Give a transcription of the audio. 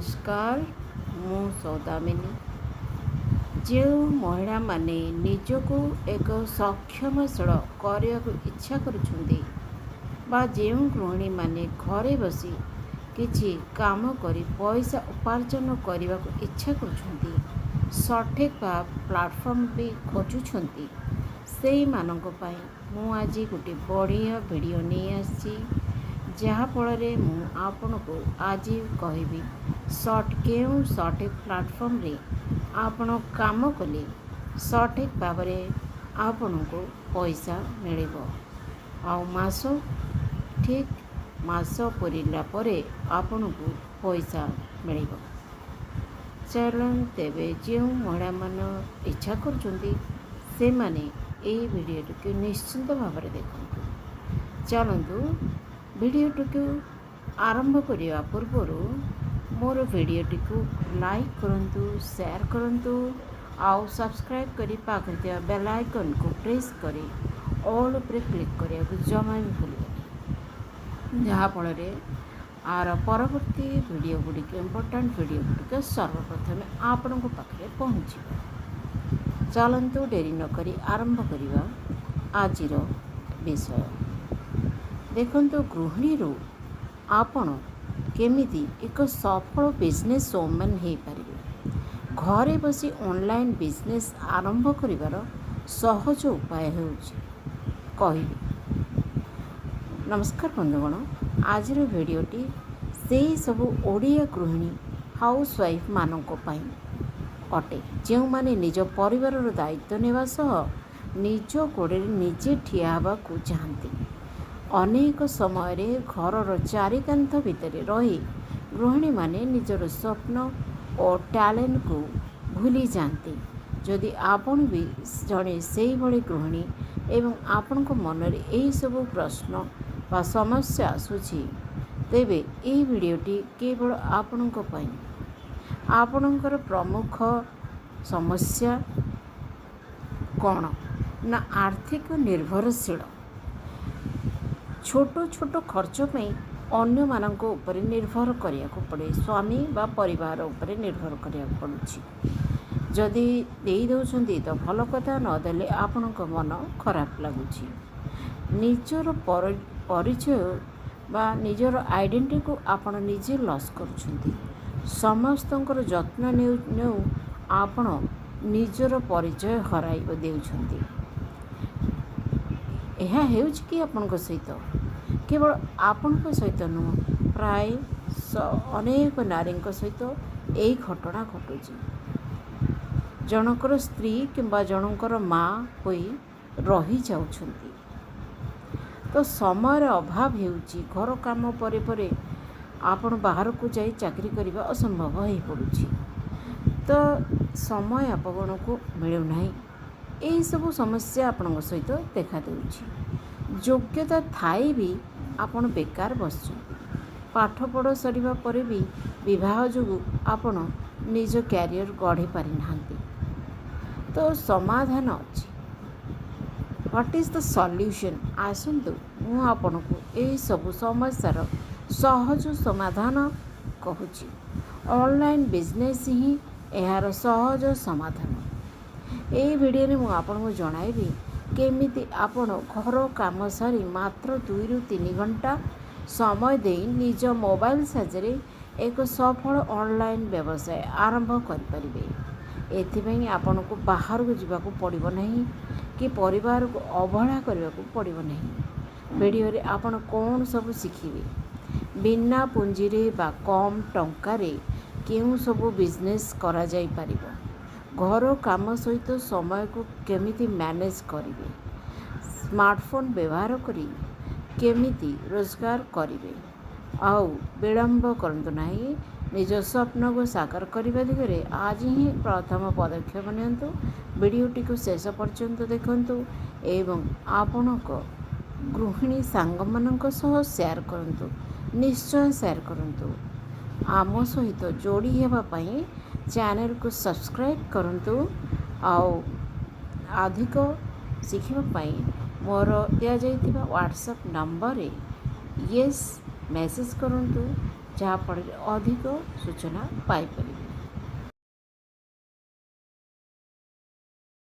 ନମସ୍କାର, ମୁଁ ସୌଦାମିନୀ। ଯେଉଁ ମହିଳାମାନେ ନିଜକୁ ଏକ ସକ୍ଷମଶୀଳ କରିବାକୁ ଇଚ୍ଛା କରୁଛନ୍ତି ବା ଯେଉଁ ଗୃହିଣୀମାନେ ଘରେ ବସି କିଛି କାମ କରି ପଇସା ଉପାର୍ଜନ କରିବାକୁ ଇଚ୍ଛା କରୁଛନ୍ତି, ସଠିକ୍ ବା ପ୍ଲାଟଫର୍ମ ବି ଖୋଜୁଛନ୍ତି, ସେଇମାନଙ୍କ ପାଇଁ ମୁଁ ଆଜି ଗୋଟେ ବଢ଼ିଆ ଭିଡ଼ିଓ ନେଇ ଆସିଛି, ଯାହାଫଳରେ ମୁଁ ଆପଣଙ୍କୁ ଆଜି କହିବି କେଉଁ ସଠିକ୍ ପ୍ଲାଟଫର୍ମରେ ଆପଣ କାମ କଲେ ସଠିକ୍ ଭାବରେ ଆପଣଙ୍କୁ ପଇସା ମିଳିବ ଆଉ ଠିକ୍ ମାସ ପୂରିଲା ପରେ ଆପଣଙ୍କୁ ପଇସା ମିଳିବ। ଚାଲନ୍ତୁ ତେବେ, ଯେଉଁ ମହିଳାମାନେ ଇଚ୍ଛା କରୁଛନ୍ତି, ସେମାନେ ଏହି ଭିଡ଼ିଓଟିକୁ ନିଶ୍ଚିନ୍ତ ଭାବରେ ଦେଖନ୍ତୁ। ଚାଲନ୍ତୁ, ଭିଡ଼ିଓଟିକୁ ଆରମ୍ଭ କରିବା ପୂର୍ବରୁ ମୋର ଭିଡ଼ିଓଟିକୁ ଲାଇକ୍ କରନ୍ତୁ, ସେୟାର କରନ୍ତୁ ଆଉ ସବସ୍କ୍ରାଇବ୍ କରି ପାଖରେ ଥିବା ବେଲ୍ ଆଇକନ୍କୁ ପ୍ରେସ୍ କରି ଅଲ୍ ଉପରେ କ୍ଲିକ୍ କରିବାକୁ ଜମା ବି ଭୁଲିବେନି, ଯାହାଫଳରେ ଆର ପରବର୍ତ୍ତୀ ଭିଡ଼ିଓ ଗୁଡ଼ିକ, ଇମ୍ପୋର୍ଟାଣ୍ଟ ଭିଡ଼ିଓ ଗୁଡ଼ିକ ସର୍ବପ୍ରଥମେ ଆପଣଙ୍କ ପାଖରେ ପହଞ୍ଚିବ। ଚାଲନ୍ତୁ, ଡେରି ନକରି ଆରମ୍ଭ କରିବା ଆଜିର ବିଷୟ। ଦେଖନ୍ତୁ, ଗୃହିଣୀରୁ ଆପଣ କେମିତି ଏକ ସଫଳ ବିଜନେସ୍ ଓମେନ୍ ହେଇପାରିବେ, ଘରେ ବସି ଅନଲାଇନ୍ ବିଜନେସ୍ ଆରମ୍ଭ କରିବାର ସହଜ ଉପାୟ ହେଉଛି କହିବି। ନମସ୍କାର ବନ୍ଧୁଗଣ, ଆଜିର ଭିଡ଼ିଓଟି ସେଇ ସବୁ ଓଡ଼ିଆ ଗୃହିଣୀ, ହାଉସ୍ ୱାଇଫ୍ମାନଙ୍କ ପାଇଁ ଅଟେ, ଯେଉଁମାନେ ନିଜ ପରିବାରର ଦାୟିତ୍ୱ ନେବା ସହ ନିଜ ଗୋଡ଼ରେ ନିଜେ ଠିଆ ହେବାକୁ ଚାହାନ୍ତି। ଅନେକ ସମୟରେ ଘରର ଚାରି କାନ୍ଥ ଭିତରେ ରହି ଗୃହିଣୀମାନେ ନିଜର ସ୍ୱପ୍ନ ଓ ଟ୍ୟାଲେଣ୍ଟକୁ ଭୁଲି ଯାଆନ୍ତି। ଯଦି ଆପଣ ବି ଜଣେ ସେଇଭଳି ଗୃହିଣୀ ଏବଂ ଆପଣଙ୍କ ମନରେ ଏହିସବୁ ପ୍ରଶ୍ନ ବା ସମସ୍ୟା ଆସୁଛି, ତେବେ ଏହି ଭିଡ଼ିଓଟି କେବଳ ଆପଣଙ୍କ ପାଇଁ। ଆପଣଙ୍କର ପ୍ରମୁଖ ସମସ୍ୟା କ'ଣ ନା ଆର୍ଥିକ ନିର୍ଭରଶୀଳ। ଛୋଟ ଛୋଟ ଖର୍ଚ୍ଚ ପାଇଁ ଅନ୍ୟମାନଙ୍କ ଉପରେ ନିର୍ଭର କରିବାକୁ ପଡ଼େ, ସ୍ୱାମୀ ବା ପରିବାର ଉପରେ ନିର୍ଭର କରିବାକୁ ପଡ଼ୁଛି। ଯଦି ଦେଇ ଦେଉଛନ୍ତି ତ ଭଲ କଥା, ନଦେଲେ ଆପଣଙ୍କ ମନ ଖରାପ ଲାଗୁଛି। ନିଜର ପରିଚୟ ବା ନିଜର ଆଇଡେଣ୍ଟିଟିକୁ ଆପଣ ନିଜେ ଲସ୍ କରୁଛନ୍ତି। ସମସ୍ତଙ୍କର ଯତ୍ନ ନେଉ ନେଉ ଆପଣ ନିଜର ପରିଚୟ ହରାଇ ଦେଉଛନ୍ତି। ଏହା ହେଉଛି କି ଆପଣଙ୍କ ସହିତ? କେବଳ ଆପଣଙ୍କ ସହିତ ନୁହଁ, ପ୍ରାୟ ଅନେକ ନାରୀଙ୍କ ସହିତ ଏଇ ଘଟଣା ଘଟୁଛି। ଜଣଙ୍କର ସ୍ତ୍ରୀ କିମ୍ବା ଜଣଙ୍କର ମା ହୋଇ ରହିଯାଉଛନ୍ତି। ତ ସମୟର ଅଭାବ ହେଉଛି। ଘର କାମ ପରେ ପରେ ଆପଣ ବାହାରକୁ ଯାଇ ଚାକିରି କରିବା ଅସମ୍ଭବ ହୋଇପଡ଼ୁଛି, ତ ସମୟ ଆପଣଙ୍କୁ ମିଳୁନାହିଁ। ଏହିସବୁ ସମସ୍ୟା ଆପଣଙ୍କ ସହିତ ଦେଖାଦେଉଛି। ଯୋଗ୍ୟତା ଥାଇ ବି ଆପଣ ବେକାର ବସିଛନ୍ତି। ପାଠପଢ଼ା ସରିବା ପରେ ବି ବିବାହ ଯୋଗୁଁ ଆପଣ ନିଜ କ୍ୟାରିୟର ଗଢ଼ି ପାରିନାହାନ୍ତି। ତ ସମାଧାନ ଅଛି। What is the solution? ଆସନ୍ତୁ, ମୁଁ ଆପଣଙ୍କୁ ଏହିସବୁ ସମସ୍ୟାର ସହଜ ସମାଧାନ କହୁଛି। ଅନଲାଇନ୍ ବିଜନେସ୍ ହିଁ ଏହାର ସହଜ ସମାଧାନ। ଏହି ଭିଡ଼ିଓରେ ମୁଁ ଆପଣଙ୍କୁ ଜଣାଇବି କେମିତି ଆପଣ ଘର କାମ ସାରି ମାତ୍ର 2ରୁ 3 ଘଣ୍ଟା ସମୟ ଦେଇ ନିଜ ମୋବାଇଲ ସାହାଯ୍ୟରେ ଏକ ସଫଳ ଅନଲାଇନ୍ ବ୍ୟବସାୟ ଆରମ୍ଭ କରିପାରିବେ। ଏଥିପାଇଁ ଆପଣଙ୍କୁ ବାହାରକୁ ଯିବାକୁ ପଡ଼ିବ ନାହିଁ କି ପରିବାରକୁ ଅବହେଳା କରିବାକୁ ପଡ଼ିବ ନାହିଁ। ଭିଡ଼ିଓରେ ଆପଣ କ'ଣ ସବୁ ଶିଖିବେ? ବିନା ପୁଞ୍ଜିରେ ବା କମ୍ ଟଙ୍କାରେ କେଉଁ ସବୁ ବିଜନେସ୍ କରାଯାଇପାରିବ, ଘର କାମ ସହିତ ସମୟକୁ କେମିତି ମ୍ୟାନେଜ୍ କରିବେ, ସ୍ମାର୍ଟଫୋନ୍ ବ୍ୟବହାର କରି କେମିତି ରୋଜଗାର କରିବେ। ଆଉ ବିଳମ୍ବ କରନ୍ତୁ ନାହିଁ। ନିଜ ସ୍ୱପ୍ନକୁ ସାକାର କରିବା ଦିଗରେ ଆଜି ହିଁ ପ୍ରଥମ ପଦକ୍ଷେପ ନିଅନ୍ତୁ। ଭିଡ଼ିଓଟିକୁ ଶେଷ ପର୍ଯ୍ୟନ୍ତ ଦେଖନ୍ତୁ ଏବଂ ଆପଣଙ୍କ ଗୃହିଣୀ ସାଙ୍ଗମାନଙ୍କ ସହ ସେୟାର କରନ୍ତୁ, ନିଶ୍ଚୟ ସେୟାର କରନ୍ତୁ। ଆମ ସହିତ ଯୋଡ଼ି ହେବା ପାଇଁ ଚ୍ୟାନେଲକୁ ସବସ୍କ୍ରାଇବ୍ କରନ୍ତୁ ଆଉ ଅଧିକ ଶିଖିବା ପାଇଁ ମୋର ଦିଆଯାଇଥିବା ହ୍ୱାଟ୍ସଆପ୍ ନମ୍ବରରେ ୟେସ୍ ମେସେଜ୍ କରନ୍ତୁ। ଯାହାଫଳରେ ଅଧିକ ସୂଚନା ପାଇପାରିବେ।